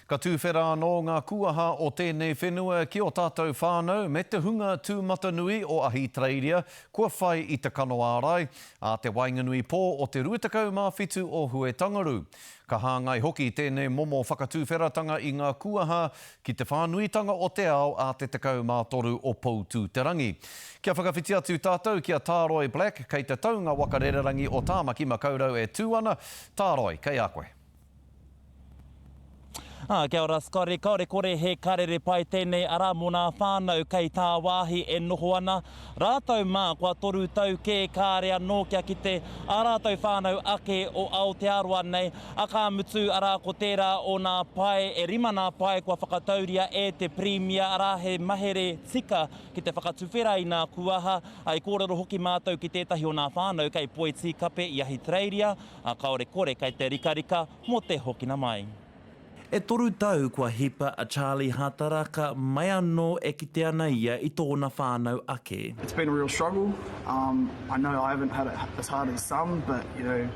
Ka tūwhera anō ngā kuaha o tēnei whenua ki ō tātou whānau me te hunga tūmatanui o Ahitereiria kua whai i te kano ārai ā te waenganui pō o te 27 o Huetangaru. Ka hāngai hoki tēnei momo whakatūwheratanga i ngā kuaha ki te whānuitanga o te ao ā te 13 o Poutū-te-rangi. Kia whakawhiti atu tātou ki a Tāroi Black kei te taunga waka rererangi o Tāmaki Makaurau e tū ana. Tāroi, kei a koe. Ā, kia ora Scotty, kāore kore he karere pai tēnei arā mō nā whānau kei tāwāhi e noho ana. Rātou mā kua toru tau kē kāre anō kia kite ā rātou whānau ake o Aotearoa nei, a ka mutu arā ko tērā o nā pae, e rima nā pae kua whakatauria e te Pirimia arā he mahere tika ki te whakatuwhera i nā kuaha, ā, i kōrero hoki mātou ki tētahi o nā whānau kei Poitīkape i Ahitereiria, ā, kāore kore kei te rikarika mō te hokina mai. E toru tau kua hipa a Charlie Hataraka mai anō e kite ana ia i tōna whānau ake. It's been a real struggle, um I know I haven't had it as hard as some but you know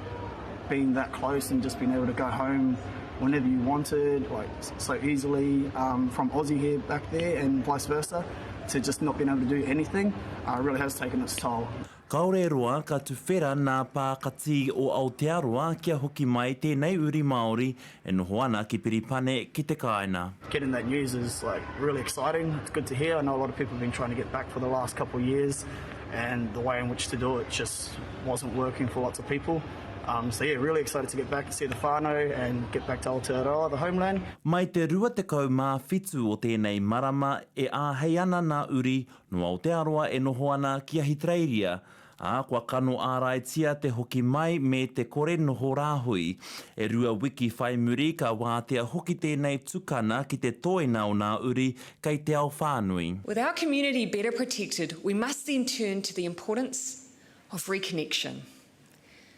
being that close and just being able to go home whenever you wanted like so easily um from Aussie here back there and vice versa to just not being able to do anything uh really has taken its toll. Kāore e roa ka tuwhera nā pākatī o Aotearoa kia hoki mai tēnei uri Māori e noho ana ki Piripane ki te kāina. Getting that news is like really exciting, it's good to hear, I know a lot of people have been trying to get back for the last couple of years and the way in which to do it just wasn't working for lots of people, um so yeah really excited to get back and see the whānau and get back to Aotearoa, the homeland. Mai te 27 o tēnei marama e āhei ana nā uri Nō Aotearoa e noho ana ki Ahitereiria, ā, kua kano āraitia te hoki mai me te kore noho rāhui. E rua wiki whai muri ka wātea hoki tēnei tukana ki te toena o nā uri kei te ao whānui. With our community better protected, we must then turn to the importance of reconnection.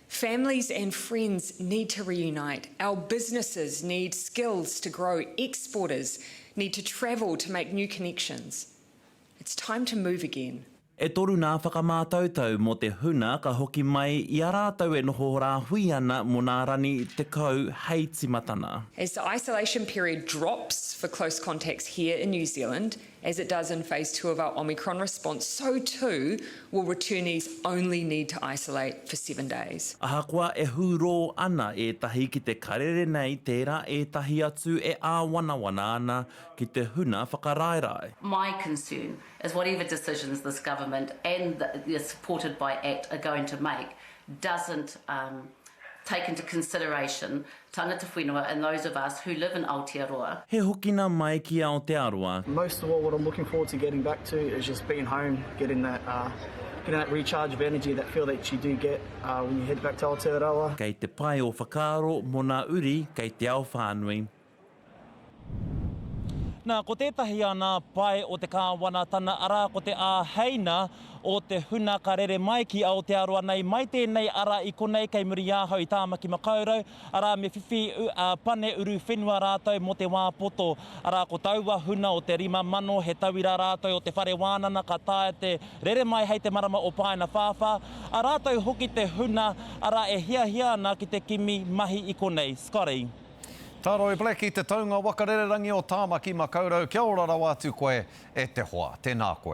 Families and friends need to reunite, our businesses need skills to grow, exporters need to travel to make new connections. It's time to move again. E toru nā whakamātautau mō te huna ka hoki mai i a rātou e noho rāhui ana mō nā rani 10 hei timatana. As the isolation period drops for close contacts here in New Zealand, as it does in phase two of our Omicron response, so too will returnees only need to isolate for seven days. Ahakoa e hūrō ana ētahi ki te karere nei tērā ētahi atu e āwanawana ana ki te huna whakaraerae. My concern is whatever decisions this government and the supported by act are going to make doesn't um take into consideration tangata whenua and those of us who live in Aotearoa. He hokina mai ki Aotearoa. Most of all what I'm looking forward to getting back to is just being home, getting that uh getting that recharge of energy, that feel that you do get uh when you head back to Aotearoa. Kei te pae o whakaaro mo na uri kei te ao whānui. Nā, ko tētahi a nā pae o te kāwanatana, arā, ko te āheina o te huna ka rere mai ki Aotearoa nei, mai tēnei ara i konei kei muri i ahau i Tāmaki Makaurau, arā, me whiwhi pane uruwhenua rātou mō te wā poto. Arā, ko taua huna o te 5,000 he tauira rātou o te whare wānana ka taea te rere mai hei te marama o Paenawhāwhā, a rātou hoki te huna, arā, e hiahia ana ki te kimi mahi i konei. Scotty. Taroi Black i te taunga waka rererangi o Tāmaki Makaurau, kia ora rawa atu koe e te hoa. Tēnā koe.